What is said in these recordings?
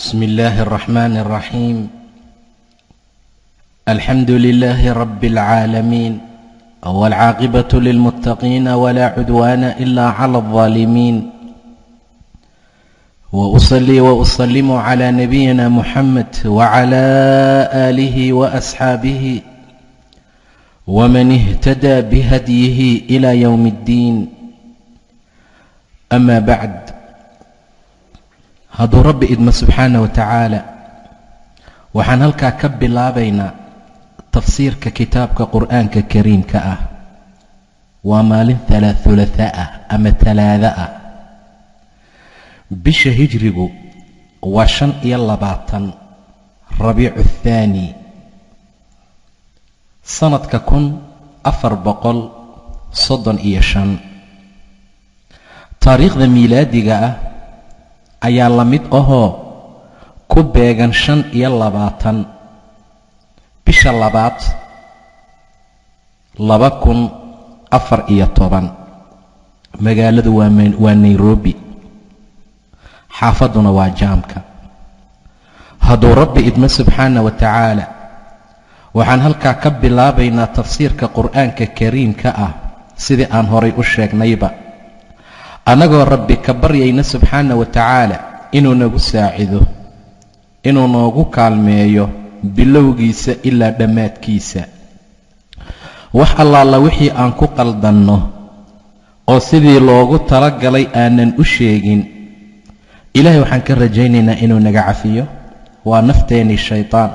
بسم الله الرحمن الرحيم. الحمد لله رب العالمين، والعاقبة للمتقين، ولا عدوان إلا على الظالمين، وأصلي وأسلم على نبينا محمد وعلى آله وأصحابه ومن اهتدى بهديه إلى يوم الدين. أما بعد، hadduu Rabbi idmo subxaana wa tacaala, waxaan halkaa ka bilaabaynaa tafsiirka kitaabka Qur'aanka Kariimka ah. Waa maalin thulatha ah ama Talaada ah. Bisha Hijrigu waa 25 Rabiicu Athaani, sanadka 1435. Taariikhda miilaadiga ah ayaa la mid ahoo ku beegan 25 bisha labaad 2014. Magaaladu waa Nairobi, xaafadduna waa Jaamka. Hadduu Rabbi idmo subxaana wa tacaala, waxaan halkaa ka bilaabaynaa tafsiirka Qur'aanka Kariimka ah, sidii aan horay u sheegnayba, annagoo Rabbi ka baryayna subxaana wa tacaala inuu nagu saacido, inuu noogu kaalmeeyo bilowgiisa ilaa dhammaadkiisa. Wax allaala wixii aan ku qaldanno oo sidii loogu talagalay aanan u sheegin, Ilaahay waxaan ka rajaynaynaa inuu naga cafiyo. Waa nafteennii shaytaan,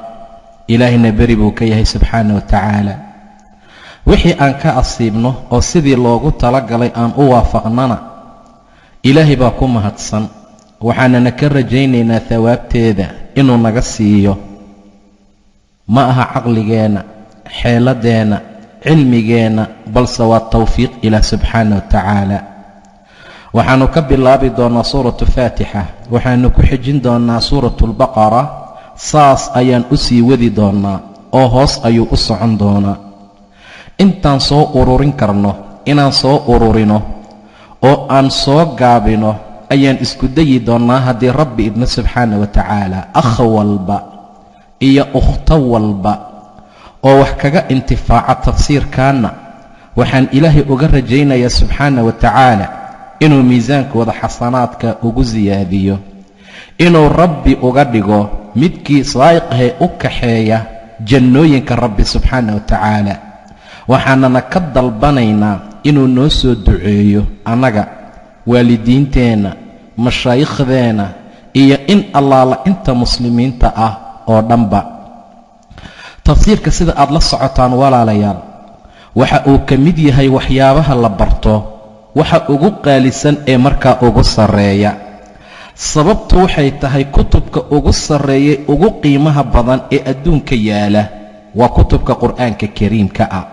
Ilaahayna beri buu ka yahay subxaana wa tacaala. Wixii aan ka asiibno oo sidii loogu talagalay aan u waafaqnana, Ilaahay baa ku mahadsan, waxaanana ka rajaynaynaa thawaabteeda inuu naga siiyo. Ma aha caqligeenna, xeeladeenna, cilmigeenna, balse waa tawfiiq Ilaah subxaana wa tacaala. Waxaannu ka bilaabi doonnaa Suuratu Faatixa, waxaannu ku xijin doonnaa Suuratu Albaqara. Saas ayaan u sii wadi doonnaa oo hoos ayuu u socon doonaa. Intaan soo ururin karno inaan soo ururino oo aan soo gaabino ayaan isku dayi doonnaa, haddii Rabbi idmo subxaana wa tacaala. Akh walba iyo ukhto walba oo wax kaga intifaaca tafsiirkaanna, waxaan Ilaahay uga rajaynayaa subxaana wa tacaala inuu miisaankooda xasanaadka ugu siyaadiyo, inuu Rabbi uga dhigo midkii saa'iqhee u kaxeeya jannooyinka Rabbi subxaana wa tacaala. Waxaanana ka dalbanaynaa inuu noo soo duceeyo annaga, waalidiinteenna, mashaayiikhdeenna iyo in allaala inta muslimiinta ah oo dhanba. Tafsiirka, sida aad la socotaan walaalayaal, waxa uu ka mid yahay waxyaabaha la barto waxa ugu qaalisan ee markaa ugu sarreeya. Sababtu waxay tahay, kutubka ugu sarreeya, ugu qiimaha badan ee adduunka yaala waa kutubka Qur'aanka Kariimka ah.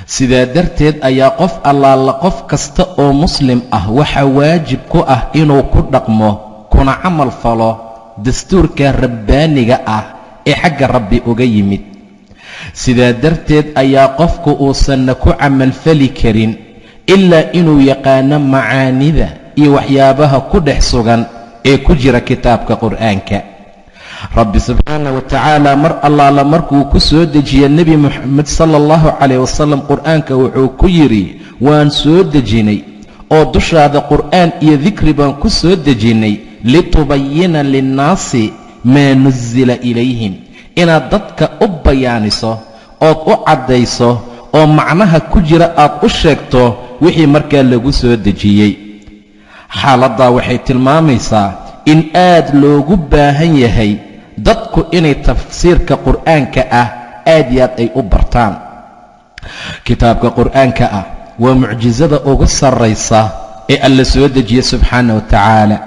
Sidaa darteed ayaa qof allaala, qof kasta oo muslim ah, waxaa waajib ku ah inuu ku dhaqmo kuna camal falo dastuurka rabbaaniga ah ee xagga Rabbi uga yimid. Sidaa darteed ayaa qofku uusanna ku camalfali karin ilaa inuu yaqaano macaanida iyo waxyaabaha ku dhex sugan ee ku jira kitaabka Qur'aanka. Rabbi subxaana wa tacaala mar allaala markuu ku soo dejiye Nebi Moxamed sala allahu calayh wasalam Qur'aanka, wuxuu ku yidhi: "Waan soo dejinay oo dushaada Qur'aan iyo dikri baan ku soo dejinnay, litubayina linnaasi maa nusila ilayhim," inaad dadka u bayaaniso ood u caddayso oo macnaha ku jira aad u sheegto wixii markaa lagu soo dejiyey. Xaaladdaa waxay tilmaamaysaa in aad loogu baahan yahay dadku inay tafsiirka Qur'aanka ah aad iyo aad ay u bartaan. Kitaabka Qur'aanka ah waa mucjisada ugu sarraysa ee Alla soo dejiye subxaana wa tacaala.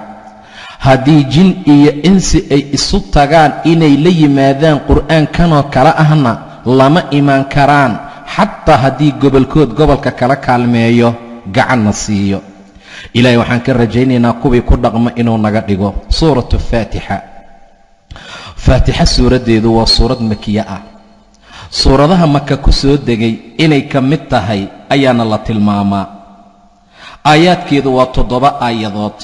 Haddii jin iyo insi ay isu tagaan inay la yimaadaan Qur'aankanoo kale ahna, lama imaan karaan, xataa haddii gobolkood gobolka kala kaalmeeyo, gacanna siiyo. Ilaahay waxaan ka rajaynaynaa kuwii ku dhaqma inuu naga dhigo. Suuratu Faatixa. Faatixa suuraddeedu waa suurad makiye ah. Suuradaha Maka ku soo degay inay ka mid tahay ayaana la tilmaamaa. Aayaadkeedu waa 7 aayadood,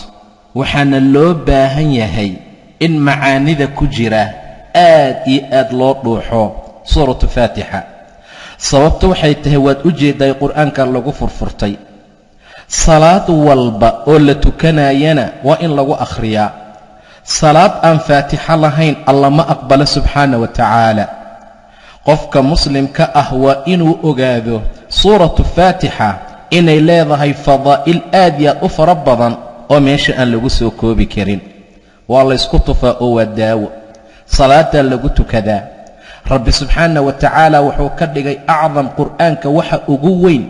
waxaana loo baahan yahay In macaanida ku jira aad iyo aad loo dhuuxo suuratu Faatixa. Sababta waxay tahay, waad u jeedaay, Qur'aanka lagu furfurtay. Salaad walba oo la tukanayana waa in lagu akhriyaa. Salaad aan Faatixo lahayn Alla ma aqbalo subxaana wa tacaala. Qofka muslimka ah waa inuu ogaado suuratu Faatixa inay leedahay fadaa'il aad iyo aad u fara badan oo meesha aan lagu soo koobi karin. Waa laysku tufaa oo waa daawo, salaadaa lagu tukadaa. Rabbi subxaana wa tacaala wuxuu ka dhigay acdam Qur'aanka waxa ugu weyn.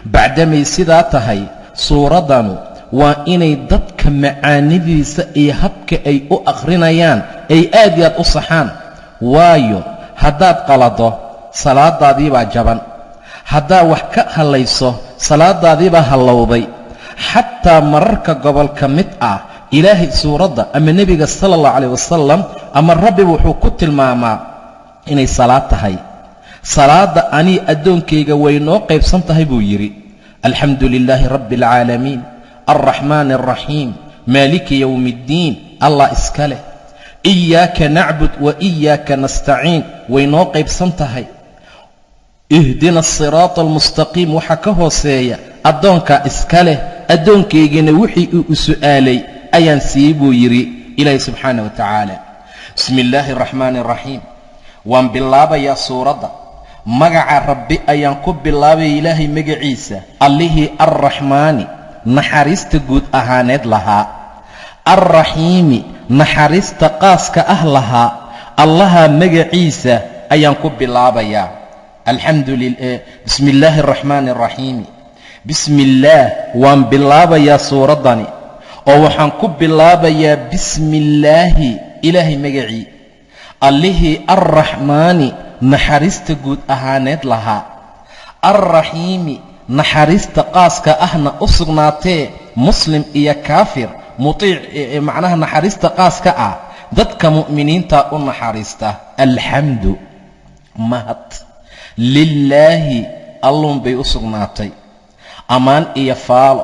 Bacdamay sidaa tahay, suuraddanu waa inay dadka macaanidiisa iyo habka ay u akhrinayaan ay aad iyo aad u saxaan. Waayo, haddaad qalado, salaadaadiibaa jaban. Haddaad wax ka hallayso, salaadaadiibaa hallowday. Xataa mararka gobol ka mid ah, Ilaahay suuradda ama Nebiga sala allahu calayh wasalam ama Rabbiba wuxuu ku tilmaamaa inay salaad tahay. Salaadda anii addoonkayga way noo qaybsan tahay, buu yidhi. Alxamdu lilaahi rabbi alcaalamiin, alraxmaani alraxiim, maaliki yowmi iddiin, Allah iska leh. Iyaaka nacbud wa iyaaka nastaciin, way noo qaybsan tahay. Ihdina asiraata almustaqiim, waxaa ka hooseeya addoonkaa iska leh. Addoonkaygina wixii uu u su'aalay ayaan siiyey, buu yidhi Ilaahi subxaana wa tacaala. Bismi illaahi araxmaani araxiim. Waan bilaabayaa suuradda, magaca Rabbi ayaan ku bilaabaya, Ilaahay magaciisa, Allihii Alraxmaani naxariista guud ahaaneed lahaa, Alraxiimi naxariista qaaska ah lahaa. Allaha magaciisa ayaan ku bilaabayaa. Alxamdu bismi illaahi araxmaani araxiimi. Bismi illaah, waan bilaabayaa suuraddani oo waxaan ku bilaabayaa bismi illaahi, Ilaahay magacii, Allihii Alraxmaani naxariista guud ahaaneed lahaa, Alraxiimi naxariista qaaska ahna u sugnaatee muslim iyo kaafir mutiic, macnaha naxariista qaaska ah dadka mu'miniinta u naxariista. Alxamdu, mahad, lilaahi, Alluun bay u sugnaatay. Ammaan iyo faalo,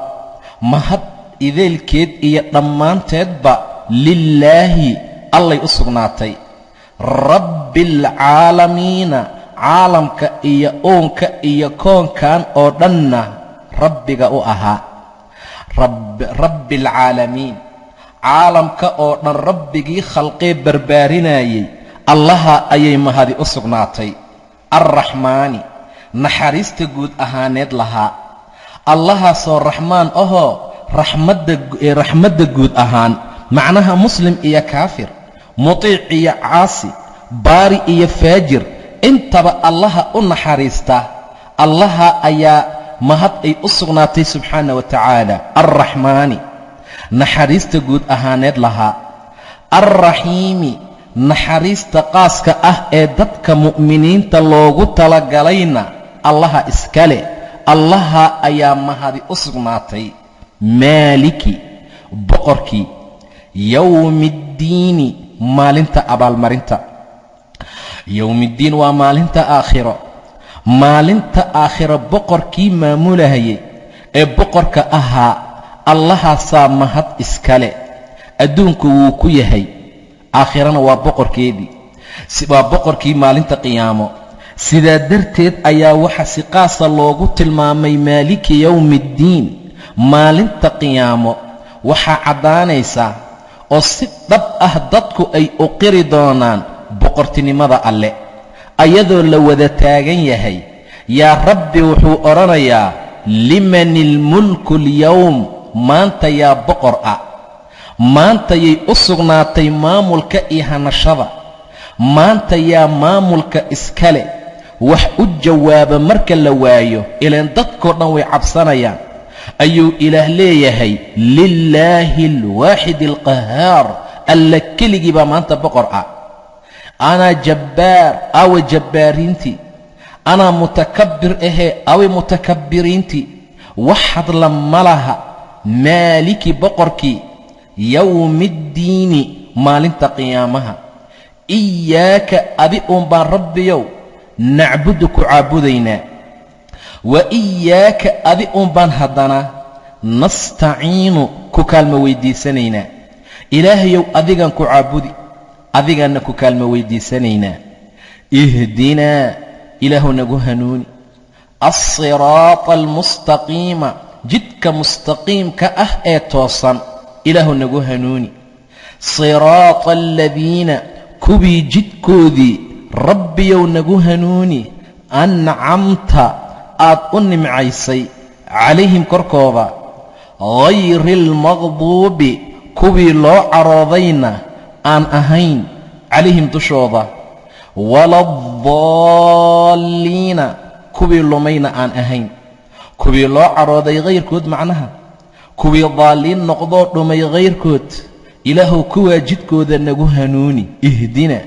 mahad ideelkeed iyo dhammaanteedba lilaahi, Allay u sugnaatay. Rabbialcaalamiina, caalamka iyo uunka iyo koonkan oo dhanna Rabbiga u ahaa. Rabbialcaalamiin, caalamka oo dhan Rabbigii khalqee barbaarinayay, Allaha ayay mahadi u sugnaatay. Alraxmaani naxariista guud ahaaneed lahaa, Allahaasoo Raxmaan ahoo raxmadda guud ahaan, macnaha muslim iyo kaafir, mutiic iyo caasi, baari iyo faajir, intaba Allaha u naxariista, Allaha ayaa mahad ay u sugnaatay subxaana wa tacaala. Alraxmaani naxariista guud ahaaneed lahaa, Alraxiimi naxariista qaaska ah ee dadka mu'miniinta loogu talagalayna Allaha iska leh, Allaha ayaa mahadi u sugnaatay. Maaliki, boqorkii, yowmiiddiini, maalinta abaalmarinta. Yowmiddiin waa maalinta aakhiro. Maalinta aakhiro boqorkii maamulahayay ee boqorka ahaa, Allahaasaa mahad iskale. Adduunku wuu ku yahay, aakhirana waa boqorkeedii, waa boqorkii maalinta qiyaamo. Sidaa darteed ayaa waxa si qaasa loogu tilmaamay maaliki yowmiiddiin. Maalinta qiyaamo waxaa caddaanaysa oo si dhab ah dadku ay u qiri doonaan boqortinimada Alle, ayadoo la wada taagan yahay. Yaa Rabbi wuxuu odhanayaa: liman ilmulku alyowm? Maanta yaa boqor ah? Maantayay u sugnaatay maamulka iyo hanashada? Maanta yaa maamulka iskale? Wax u jawaaba marka la waayo, ilaan dadkoo dhan way cabsanayaan, ayuu Ilaah leeyahay: lilaahi alwaaxid alqahaar. Alla keligii baa maanta boqor ah. Anaa jabbaar, awa jabbaariintii? Anaa mutakabbir ahee, away mutakabbiriintii? Wax hadla ma laha. Maaliki, boqorkii, yowmiiddiini, maalinta qiyaamaha. Iyaaka, adi uun baan, Rabbiyow, nacbudu, ku caabudaynaa. Wa iyaaka, adi uun baan haddana, nastaciinu, ku kaalmo weydiisanaynaa. Ilaahayow adigaan ku caabudi, adigaanna ku kaalmo weydiisanaynaa. Ihdinaa, Ilaahu nagu hanuuni, alsiraata almustaqiima, jidka mustaqiimka ah ee toosan Ilaahu nagu hanuuni. Siraata aladiina, kuwii jidkoodii Rabbiyow nagu hanuuni, ancamta aad u nimcaysay, calayhim korkooda, hayri almaqduubi, kuwii loo caroodayna aan ahayn, calayhim dushooda, wala adaalliina, kuwii lumayna aan ahayn. Kuwii loo carooday hayrkood, macnaha kuwii daalliin noqdoo dhumay hayrkood, Ilaahuw kuwaa jidkooda nagu hanuuni. Ihdina,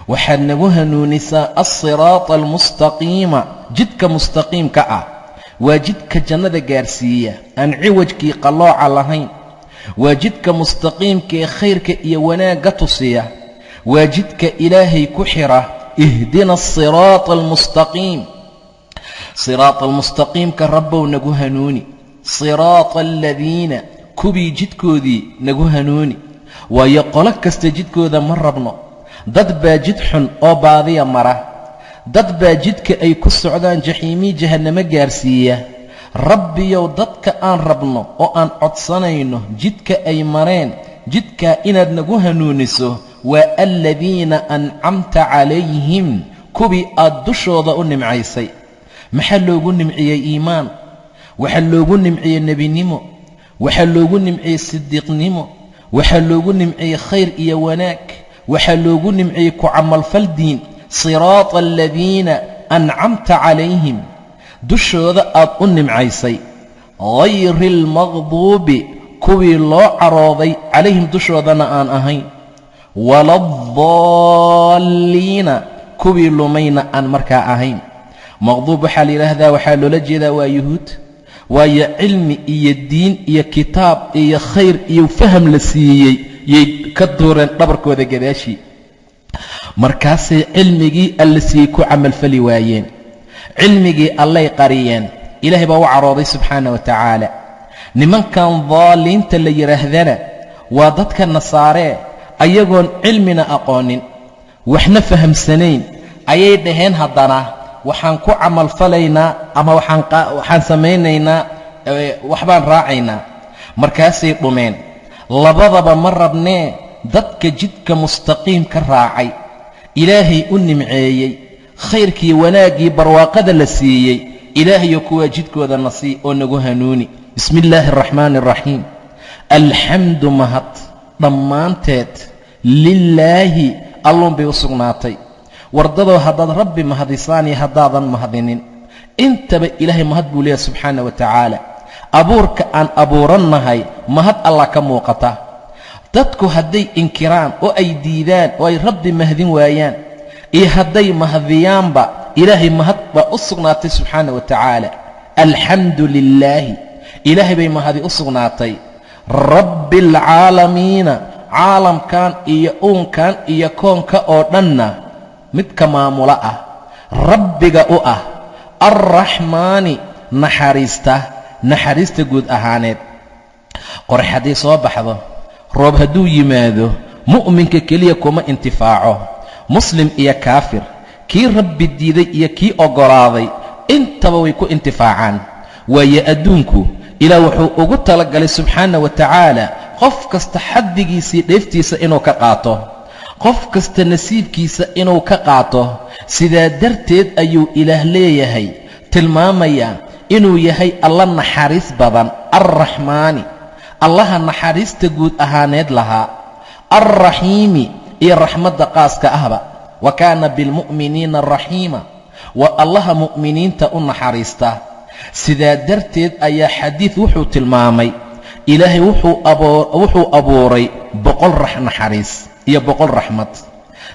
waxaad nagu hanuunisaa, alsiraata almustaqiima, jidka mustaqiimka ah, waa jidka jannada gaarsiiya, aan ciwajkii qallooca lahayn, waa jidka mustaqiimka ee khayrka iyo wanaagga tusiya, waa jidka Ilaahay ku xira. Ihdina asiraata almustaqiim, siraata almustaqiimka Rabbow nagu hanuuni. Siraata aladiina, kuwii jidkoodii nagu hanuuni. Waayo, qolo kasta jidkooda ma rabno. Dad baa jid xun oo baadiya mara, dad baa jidka ay ku socdaan jaxiimii jahannamo gaarsiiya. Rabbiyow, dadka aan rabno oo aan codsanayno jidka ay mareen, jidkaa inaad nagu hanuuniso, waa aladiina ancamta calayhim, kuwii aad dushooda u nimcaysay. Maxaa loogu nimciyey? Iimaan. Waxaa loogu nimciyey nebinimo, waxaa loogu nimciyey sidiiqnimo, waxaa loogu nimciyey khayr iyo wanaag, waxaa loogu nimciyey ku camalfal diin. Siraata aladiina ancamta calayhim, dushooda aad u nimcaysay, hayri almaqduubi, kuwii loo carooday, calayhim dushoodana aan ahayn, wala adaalliina, kuwii lumayna aan markaa ahayn. Maqduub waxaa la yidhaahdaa, waxaa loola jeedaa waa Yuhuud. Waayo, cilmi iyo diin iyo kitaab iyo khayr iyo faham la siiyey yay ka duureen dhabarkooda gadaashii. Markaasay cilmigii Alla siiyey ku camalfali waayeen, cilmigii Allay qariyeen. Ilaahay baa u carooday subxaana wa tacaala. Nimankan daaliinta la yidhaahdana waa dadka Nasaaree, ayagoon cilmina aqoonin, waxna fahamsanayn, ayay dhaheen haddana waxaan ku camalfalaynaa ama waxaan samaynaynaa, waxbaan raacaynaa. Markaasay dhumeen. Labadaba ma rabnee, dadka jidka mustaqiim ka raacay, Ilaahay u nimceeyey, khayrkii, wanaaggii, barwaaqada la siiyey, Ilaahayo kuwaa jidkooda nasii oo nagu hanuuni. Bismi illaahi araxmaani araxiim. Alxamdu, mahad dhammaanteed, lilaahi, Alluun bay u sugnaatay. Wardadoo, haddaad Rabbi mahadisaan iyo haddaadan mahadinin, intaba Ilaahay mahad buu leeyahay subxaana wa tacaala. Abuurka aan abuurannahay mahad Allah ka muuqata. Dadku hadday inkiraan oo ay diidaan oo ay Rabbi mahdin waayaan iyo hadday mahadiyaanba, Ilaahay mahad baa u sugnaatay subxaana wa tacaala. Alxamdu lilaahi, Ilaahay bay mahadi u sugnaatay, Rabbi alcaalamiina, caalamkan iyo uunkan iyo koonka oo dhanna midka maamulo ah, Rabbiga u ah, alraxmaani, naxariista, naxariista guud ahaaneed. Qorax hadday soo baxdo, roob hadduu yimaado, mu'minka keliya kuma intifaaco. Muslim iyo kaafir, kii Rabbi diiday iyo kii oggolaaday, intaba way ku intifaacaan. Waayo, adduunku Ilaah wuxuu ugu talagalay subxaana wa tacaala qof kasta xaddigiisii dheeftiisa inuu ka qaato, qof kasta nasiibkiisa inuu ka qaato. Sidaa darteed ayuu Ilaah leeyahay, tilmaamayaa inuu yahay Alla naxariis badan, alraxmaani, Allaha naxariista guud ahaaneed lahaa, alraxiimi, iyo raxmadda qaaska ahba. Wa kaana bilmu'miniina raxiima, waa Allaha mu'miniinta u naxariista. Sidaa darteed ayaa xadiid wuxuu tilmaamay Ilaahay wuxuu abuuray 100 naxariis iyo 100 raxmad,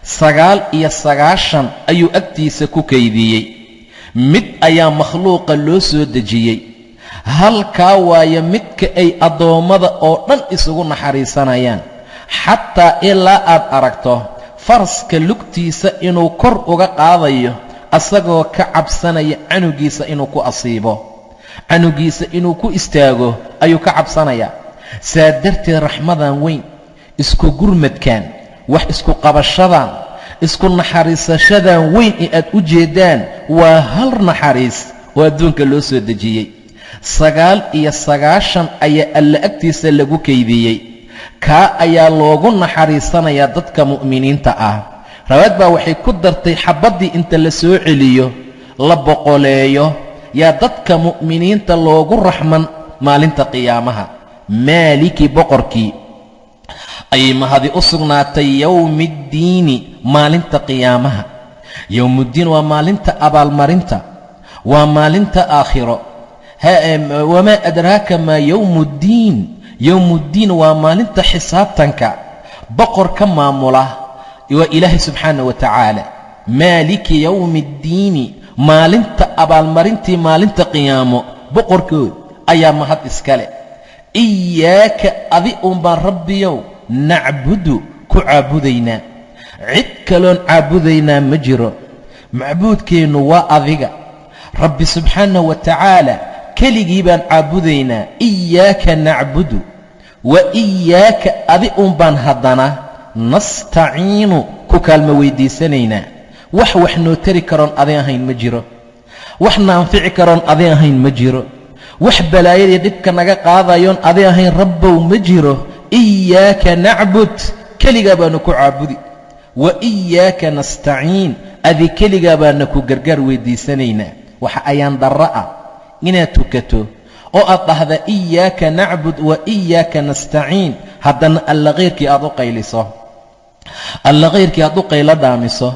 99 ayuu agtiisa ku kaydiyey, mid ayaa makhluuqa loo soo dejiyey. Halkaa waayo midka ay addoommada oo dhan isugu naxariisanayaan, xataa ilaa aad aragto faraska lugtiisa inuu kor uga qaadayo, asagoo ka cabsanaya canugiisa inuu ku asiibo, canugiisa inuu ku istaago ayuu ka cabsanayaa. Saa darteed raxmadan weyn Isku gurmadkan, wax isku qabashadan, isku naxariisashadan weyn ee aad u jeeddaan waa hal naxariis oo adduunka loo soo dejiyey. 99 ayaa Alla agtiisa lagu kaydiyey. Kaa ayaa loogu naxariisanayaa dadka mu'miniinta ah. Rawaad baa waxay ku dartay xabaddii inta la soo celiyo, la boqoleeyo, yaa dadka mu'miniinta loogu raxman maalinta qiyaamaha. Maaliki, boqorkii ayay mahadi u sugnaatay, yowmiiddiini, maalinta qiyaamaha. Yowmuddiin waa maalinta abaalmarinta, waa maalinta aakhiro. Wamaa adraaka maa yowmuddiin? Yowmuddiin waa maalinta xisaabtanka. Boqorka maamula waa Ilaahay subxaana wa tacaala. Maaliki yowmi addiini, maalinta abaalmarintii, maalinta qiyaamo boqorkood ayaa mahad iskale. Iyaaka, adi uunbaan, Rabbiyow, nacbudu, ku caabudaynaa. Cid kaloon caabudaynaa ma jiro. Macbuudkeennu waa adiga, Rabbi subxaana wa tacaala. Keligii baan caabudaynaa. Iyaaka nacbudu wa iyaaka, adi uunbaan haddana, nastaciinu, ku kaalmo weydiisanaynaa. Wax wax noo tari karoon adi ahayn ma jiro. Wax na anfici karoon adi ahayn ma jiro. Wax balaayadii dhibka naga qaadayoon adi ahayn, Rabbow, ma jiro. Iyaaka nacbud, keligaa baanu ku caabudi. Wa iyaaka nastaciin, adi keligaa baana ku gargaar weydiisanaynaa. Waxa ayaan darro ah inaad tukato oo aad dhahda iyaaka nacbud wa iyaaka nastaciin, haddana Alla khayrkii aad u qayliso, Alla khayrkii aad u qaylo dhaamiso.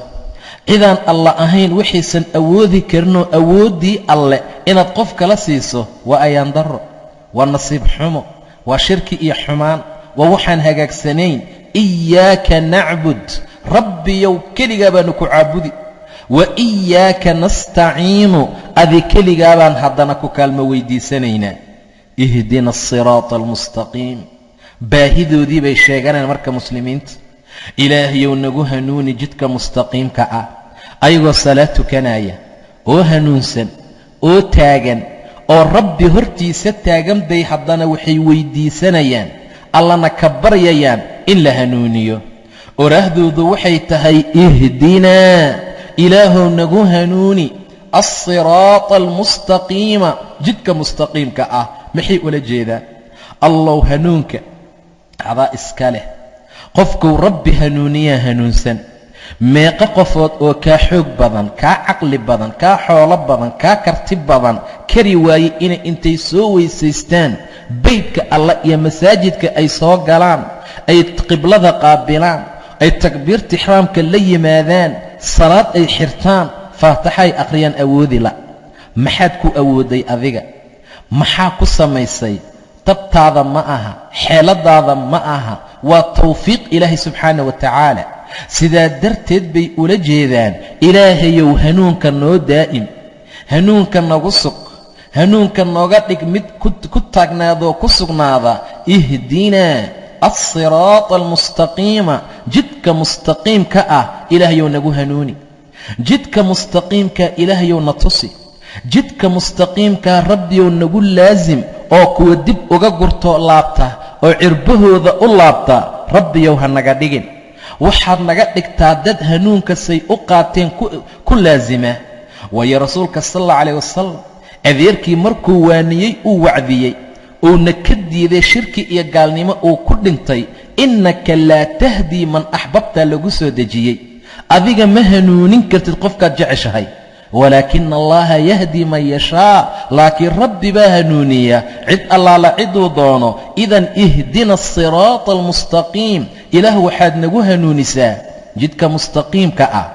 Cidaan Alla ahayn wixiisan awoodi karinoo awooddii Alle inaad qof kala siiso waa ayaan darro, waa nasiib xumo, waa shirki iyo xumaan, waa waxaan hagaagsanayn. Iyaaka nacbud, Rabbiyow, keligaa baanu ku caabudi. Wa iyaaka nastaciinu, adi keligaa baan haddana ku kaalmo weydiisanaynaa. Ihdina asiraata almustaqiim. Baahidoodii bay sheeganayaan marka muslimiinta. Ilaahayow, nagu hanuuni jidka mustaqiimka ah. Ayagoo salaad tukanaya oo hanuunsan oo taagan oo Rabbi hortiisa taagan bay haddana waxay weydiisanayaan, Allana ka baryayaan in la hanuuniyo. Oraahdoodu waxay tahay: ihdinaa, Ilaahow nagu hanuuni, alsiraata almustaqiima, jidka mustaqiimka ah. Maxay ula jeedaan? Allow, hanuunka adaa iska leh. Qofkuu Rabbi hanuuniyaa hanuunsan. Meeqo qofood oo kaa xoog badan, kaa caqli badan, kaa xoolo badan, kaa karti badan, kari waaye inay intay soo weysaystaan beydka Alla iyo masaajidka ay soo galaan, ay qiblada qaabilaan, ay takbiirta ixraamka la yimaadaan, salaad ay xirtaan, faataxay akhriyaan, awoodi la. Maxaad ku awooday adiga? Maxaa ku samaysay? Tabtaada ma aha, xeeladaada ma aha, waa tawfiiq Ilaahay subxaana wa tacaala. Sidaa darteed bay ula jeedaan: Ilaahayow, hanuunka noo daa'im, hanuunka nagu sug, hanuunka nooga dhig mid ku taagnaadoo ku sugnaada. Ihdinaa alsiraata almustaqiima, jidka mustaqiimka ah Ilaahayow nagu hanuuni. Jidka mustaqiimka Ilaahayow na tusi. Jidka mustaqiimkaa, Rabbiyow, nagu laasim, oo kuwa dib uga gurto laabta oo cirbahooda u laabta, Rabbiyow, ha naga dhigin. Waxaad naga dhigtaa dad hanuunka say u qaateen ku laasima. Waayo, Rasuulka sal allahu calayh wasalam adeerkii markuu waaniyey, uu wacdiyey, uuna ka diiday shirki iyo gaalnimo, uu ku dhintay, innaka laa tahdii man axbabta lagu soo dejiyey. Adiga ma hanuunin kartid qofkaad jeceshahay, walaakina Allaha yahdii man yashaa, laakiin Rabbi baa hanuuniya cid allaala ciduu doono. Idan ihdina asiraata almustaqiim, Ilaah, waxaad nagu hanuunisaa jidka mustaqiimka ah.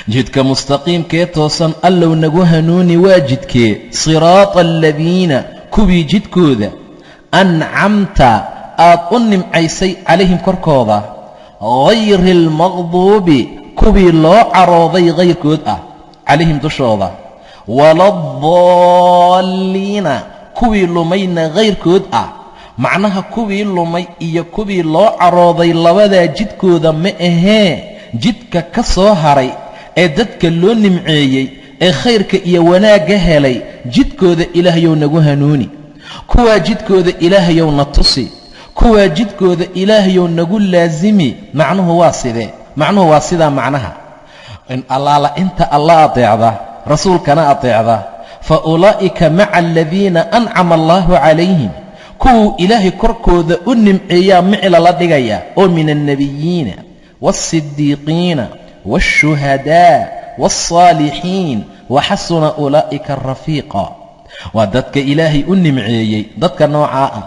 Jidka mustaqiimkee toosan, Allow, nagu hanuuni. Waa jidkee? Siraata aladiina, kuwii jidkooda, ancamta, aad u nimcaysay, calayhim, korkooda, hayri almaqduubi, kuwii loo carooday hayrkood ah, calayhim, dushooda, waladaalliina, kuwii lumayna hayrkood ah. Macnaha, kuwii lumay iyo kuwii loo carooday labadaa jidkooda ma ahee, jidka ka soo haray ee dadka loo nimceeyey ee khayrka iyo wanaagga helay jidkooda, Ilaahayow, nagu hanuuni. Kuwaa jidkooda, Ilaahayow, na tusi. Kuwaa jidkooda Ilaahayow nagu laasimi. Macnuhu waa sidee? Macnuhu waa sidaa macnaha in allaala inta Alla ateecda, rasuulkana ateecda, fa ulaa'ika maca aladiina ancama allaahu calayhim, kuwuu Ilaahay korkooda u nimceeyaa micla la dhigaya, oo min alnebiyiina waالsidiiqiina waالshuhadaa waالsaalixiin, waxasuna ulaa'ika rafiiqa. Waa dadka Ilaahay u nimceeyey, dadka noocaa ah,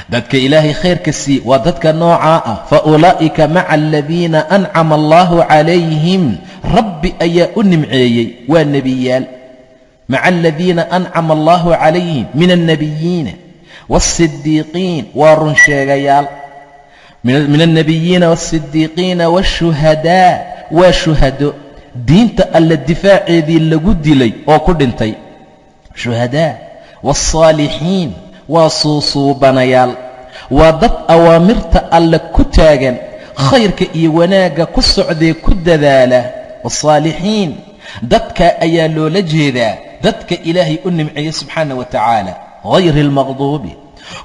dadka Ilaahay khayrka sii, waa dadka noocaa ah. Fa ulaa'ika maca aladiina ancama allaahu calayhim, Rabbi ayaa u nimceeyey, waa nebiyaal. Maca aladiina ancama allaahu calayhim min alnebiyiina waالsidiiqiin, waa run sheegayaal. Min alnebiyiina waالsidiiqiina waالshuhadaa, waa shuhado diinta Alle difaaceedii lagu dilay oo ku dhintay, shuhadaa. Waالsaalixiin, waa suusuubanayaal, waa dad awaamirta Alle ku taagan, khayrka iyo wanaagga ku socdee ku dadaala. Waالsaalixiin, dadkaa ayaa loola jeedaa dadka Ilaahay u nimceeyey subxaana wa tacaala. Hayri almaqduubi,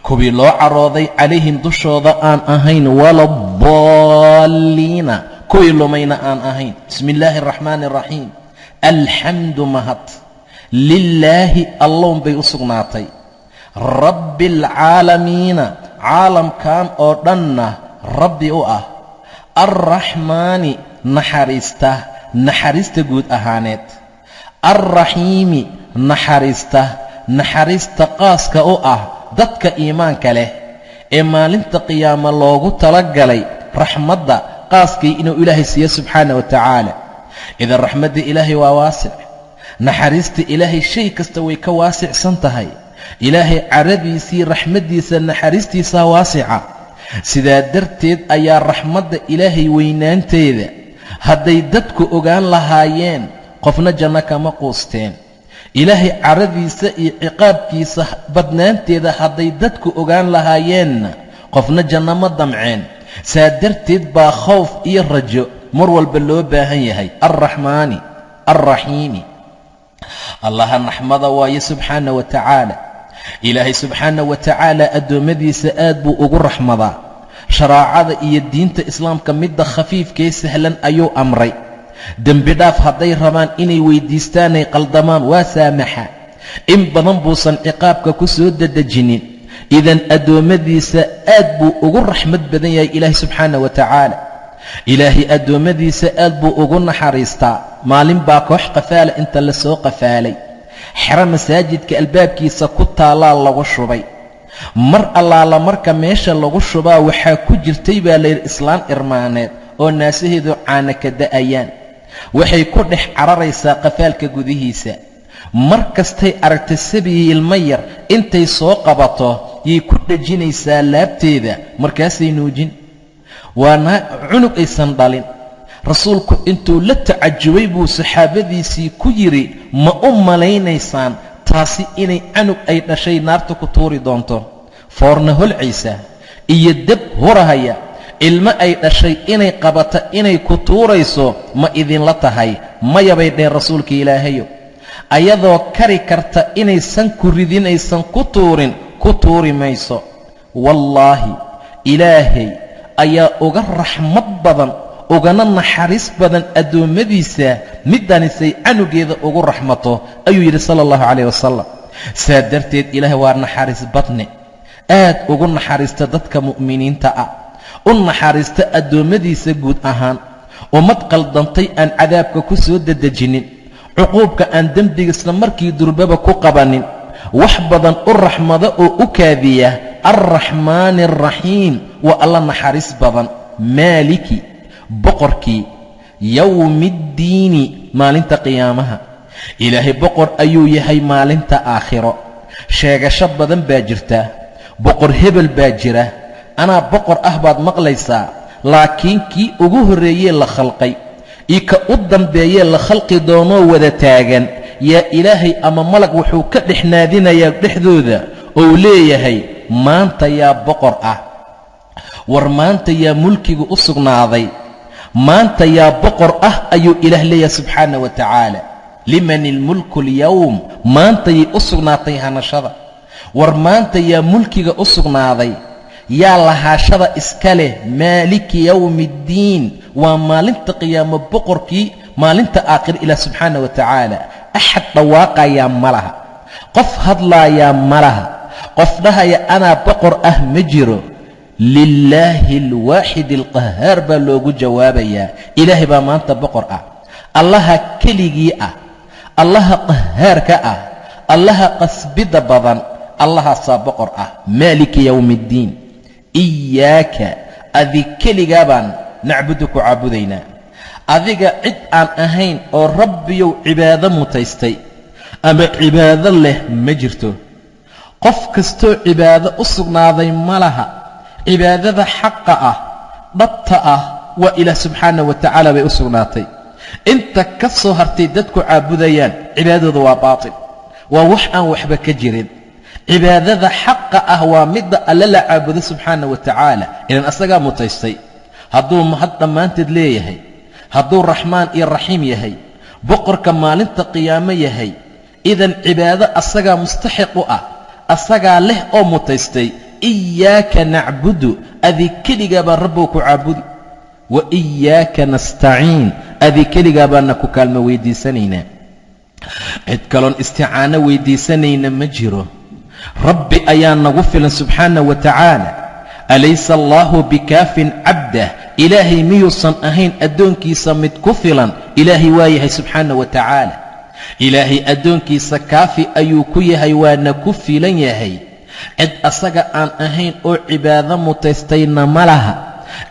kuwii loo carooday, calayhim, dushooda aan ahayn, wala addaaliina, kuwii lumayna aan ahayn. Bismi illaahi araxmaani araxiim. Alxamdu, mahad, lilaahi, Allown bay u sugnaatay, Rabbi alcaalamiina, caalamkan oo dhanna Rabbi u ah, alraxmaani, naxariista naxariista guud ahaaneed, alraxiimi, naxariista naxariista qaaska u ah dadka iimaanka leh ee maalinta qiyaamo loogu talagalay raxmadda qaaskii inuu Ilaahay siiyo subxaana wa tacaala. Idan raxmadda Ilaahay waa waasic, naxariista Ilaahay shay kasta way ka waasicsan tahay. Ilaahay caradiisii, raxmaddiisa, naxariistiisaa waasica. Sidaa darteed ayaa raxmadda Ilaahay weynaanteeda hadday dadku ogaan lahaayeen, qofna janno kama quusteen. Ilaahay caradiisa iyo ciqaabkiisa badnaanteeda hadday dadku ogaan lahaayeenna, qofna janno ma damceen. Saa darteed baa khawf iyo rajo mar walba loo baahan yahay. Alraxmaani alraxiimi, Allaha raxmada waaye subxaana wa tacaala. Ilaahay subxaana wa tacaala addoommadiisa aad buu ugu raxmadaa. Sharaacada iyo diinta islaamka midda khafiifkee sahlan ayuu amray. Dembi dhaaf hadday rabaan inay weyddiistaanay qaldamaan, waa saamaxa. In badan buusan ciqaabka ku soo dedejinin. Idan addoommadiisa aad buu ugu raxmad badan yahay Ilaahay subxaana wa tacaala. Ilaahay addoommadiisa aad buu ugu naxariistaa. Maalin baa koox qafaala inta la soo qafaalay, xero masaajidka albaabkiisa ku taallaa lagu shubay. Mar allaala marka meesha lagu shubaa, waxaa ku jirtay baa layidhi islaan irmaaneed oo naasaheedu caana ka da'ayaan. Waxay ku dhex cararaysaa qafaalka gudihiisa. Mar kastay aragta sabiyi ilmo yar, intay soo qabato yay ku dhejinaysaa laabteeda, markaasay nuujin. Waa cunug aysan dhalin. Rasuulku intuu la tacajubay buu saxaabadiisii ku yidhi: "Ma u malaynaysaan taasi inay canug ay dhashay naarta ku tuuri doonto? Foorna holcaysa iyo dab hurahaya ilmo ay dhashay inay qabata inay ku tuurayso ma idinla tahay?" "Maya," bay dheheen, "Rasuulka Ilaahayo, ayadoo kari karta inaysan ku ridin, aysan ku tuurin, ku tuuri mayso. Wallaahi, Ilaahay ayaa uga raxmad badan, ugana naxariis badan addoommadiisa middanisay canugeeda ugu raxmato," ayuu yidhi sala allahu calayh wasalam. Saa darteed Ilaahay waa naxariis badne, aad ugu naxariista dadka mu'miniinta ah, u naxariista addoommadiisa guud ahaan. Ummad qaldantay aan cadaabka ku soo dedejinin, cuquubka aan dembiga isla markii durbaba ku qabanin, wax badan u raxmada oo u kaadiya. Alraxmaani alraxiim, waa Alla naxariis badan. Maaliki, boqorkii, yowmiiddiini, maalinta qiyaamaha. Ilaahay boqor ayuu yahay maalinta aakhiro. Sheegasho badan baa jirta, boqor hebel baa jira, anaa boqor ah baad maqlaysaa, laakiin kii ugu horreeyee la khalqay iyo ka u dambeeyee la khalqi doonoo wada taagan yaa Ilaahay ama malag wuxuu ka dhex naadinayaa dhexdooda ou leeyahay: "Maanta yaa boqor ah? War maanta yaa mulkiga u sugnaaday? Maanta yaa boqor ah?" ayuu Ilaah leeyahay subxaana wa tacaala. Liman ilmulku alyowm, maantayay u sugnaatay hanashada. War maanta yaa mulkiga u sugnaaday? Yaa lahaashada iska leh maaliki yowmi addiin? Waa maalinta qiyaamo boqorkii, maalinta aakhira, Ilaah subxaana wa tacaala. Axad dhawaaqayaa ma laha, qof hadlaayaa ma laha, qof dhahaya anaa boqor ah ma jiro. Lilaahi alwaaxid alqahaar baa loogu jawaabayaa. Ilaahay baa maanta boqor ah, Allaha keligii ah, Allaha qahaarka ah, Allaha qasbidda badan, Allahaasaa boqor ah, maaliki yowmi addiin. Iyaaka, adi keligaa baan nacbudu ku caabudaynaa. Adiga cid aan ahayn oo Rabbiyow cibaado mutaystay ama cibaado leh ma jirto. Qof kastoo cibaado u sugnaaday ma laha. Cibaadada xaqa ah, dhabta ah, waa Ilaah subxaana wa tacaala bay u sugnaatay. Inta ka soo hartay dadku caabudayaan, cibaadadooda waa baatil, waa wax aan waxba ka jirin. Cibaadada xaqa ah waa midda Alle la caabudo subxaana wa tacaala, ilan asagaa mutaystay. Hadduu mahad dhammaanteed leeyahay, hadduu Raxmaan iyo Raxiim yahay, boqorka maalinta qiyaamo yahay, idan cibaado asagaa mustaxiq u ah, asagaa leh oo mutaystay. Iyaaka nacbudu, adi keligaa baan Rabbow ku caabudi. Wa iyaaka nastaciin, adi keligaa baana ku kaalmo weydiisanaynaa. Cid kaloon isticaano weydiisanayna ma jiro. Rabbi ayaa nagu filan subxaana wa tacaala. Alaysa allaahu bikaafin cabdah? Ilaahay miyuusan ahayn addoonkiisa mid ku filan? Ilaahay waa yahay subxaana wa tacaala. Ilaahay addoonkiisa kaafi ayuu ku yahay, waana ku filan yahay. Cid asaga aan ahayn oo cibaado mutaystayna ma laha.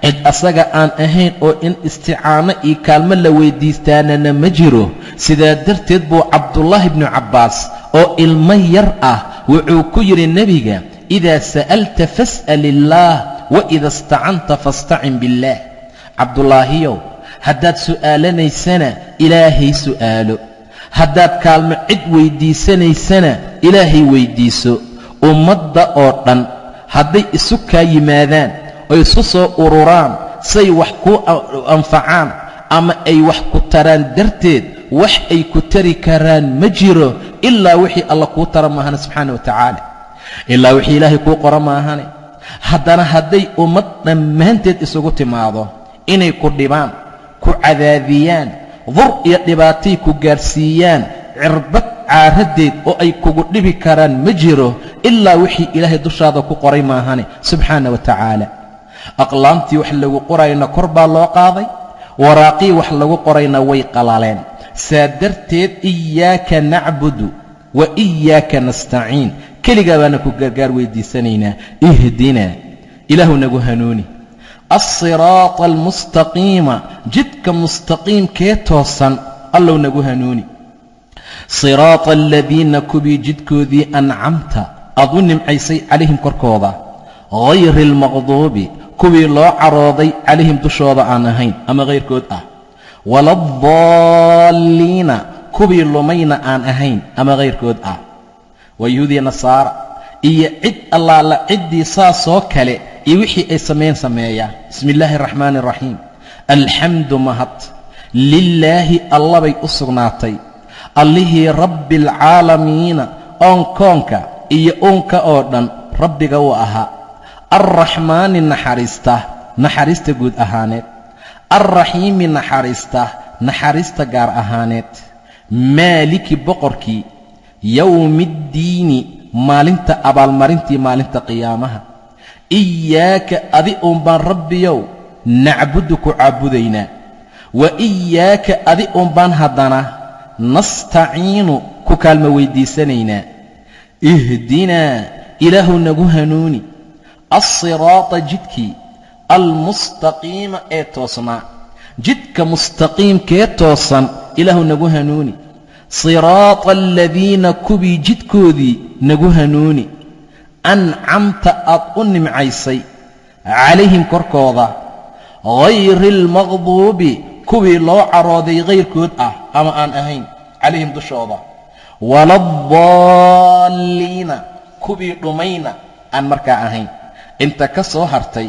Cid asaga aan ahayn oo in isticaano iyo kaalmo la weydiistaanana ma jiro. Sidaa darteed buu Cabdullaahi bnu Cabbaas oo ilmo yar ah wuxuu ku yidhi nebiga: idaa sa'alta fas'al illaah, wa ida istacanta fastacin billaah. Cabdulaahiyow, haddaad su'aalanaysana Ilaahay su'aalo, haddaad kaalmo cid weyddiisanaysana Ilaahay weyddiiso. Ummadda oo dhan hadday isu kaa yimaadaan oy isu soo ururaan say wax kuu anfacaan ama ay wax ku taraan darteed, wax ay ku tari karaan ma jiro ilaa wixii Alla kuu tara maahane subxaana wa tacaala, ilaa wixii Ilaahay kuu qora maahane. Haddana hadday ummad dhammaanteed isugu timaado inay ku dhibaan, ku cadaadiyaan, dur iyo dhibaatay ku gaarsiiyaan, cirbad caaraddeed oo ay kugu dhibi karaan ma jiro ilaa wixii Ilaahay dushaada ku qoray maahane subxaana wa tacaala. Aqlaamtii wax lagu qorayna kor baa loo qaaday, waraaqii wax lagu qorayna way qalaleen. Saa darteed iyaaka nacbudu wa iyaaka nastaciin, keligaa baana ku gargaar weydiisanaynaa. Ihdinaa, Ilaahu nagu hanuuni, alsiraata almustaqiima, jidka mustaqiimkee toosan Allow nagu hanuuni. Siraata aladiina, kuwii jidkoodii, ancamta aad u nimcaysay calayhim korkooda, hayri almaqduubi, kuwii loo carooday, calayhim dushooda aan ahayn ama hayrkood ah, waladaalliina, kuwii lumayna aan ahayn ama hayrkood ah. Waa Yahuudiya, Nasaara iyo cid allaala ciddii saasoo kale iyo wixii ay sameyn sameeyaa. Bismi illaahi araxmaani araxiim. Alxamdu, mahad, lilaahi, Allabay u sugnaatay, Allihii rabbialcaalamiina, oonkoonka iyo uunka oo dhan Rabbiga uu ahaa, alraxmaani, naxariista, naxariista guud ahaaneed, alraxiimi, naxariista, naxariista gaar ahaaneed, maaliki, boqorkii, yowmiiddiini, maalinta abaalmarintii, maalinta qiyaamaha. Iyaaka, adi uun baan Rabbiyow nacbudu ku caabudaynaa, wa iyaaka, adi uun baan haddana nastaciinu ku kaalmo weydiisanaynaa. Ihdinaa, Ilaahu nagu hanuuni, alsiraata, jidkii, almustaqiima, ee toosnaa, jidka mustaqiimkee toosan Ilaahu nagu hanuuni. Siraata aladiina, kuwii jidkoodii nagu hanuuni, ancamta aad u nimcaysay, calayhim korkooda, hayri almaqduubi, kuwii loo carooday hayrkood ah ama aan ahayn, calayhim dushooda, waladaalliina, kuwii dhumayna aan markaa ahayn. Inta ka soo hartay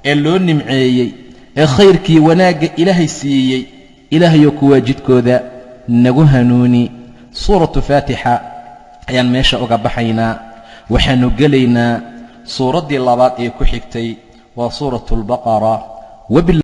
ee loo nimceeyey ee khayrkii wanaagga Ilaahay siiyey, Ilaahayou kuwaa jidkooda nagu hanuuni. Suuratu Faatixa ayaan meesha uga baxaynaa. Waxaannu gelaynaa Suuraddii labaad ee ku xigtay waa suuratu albaqara.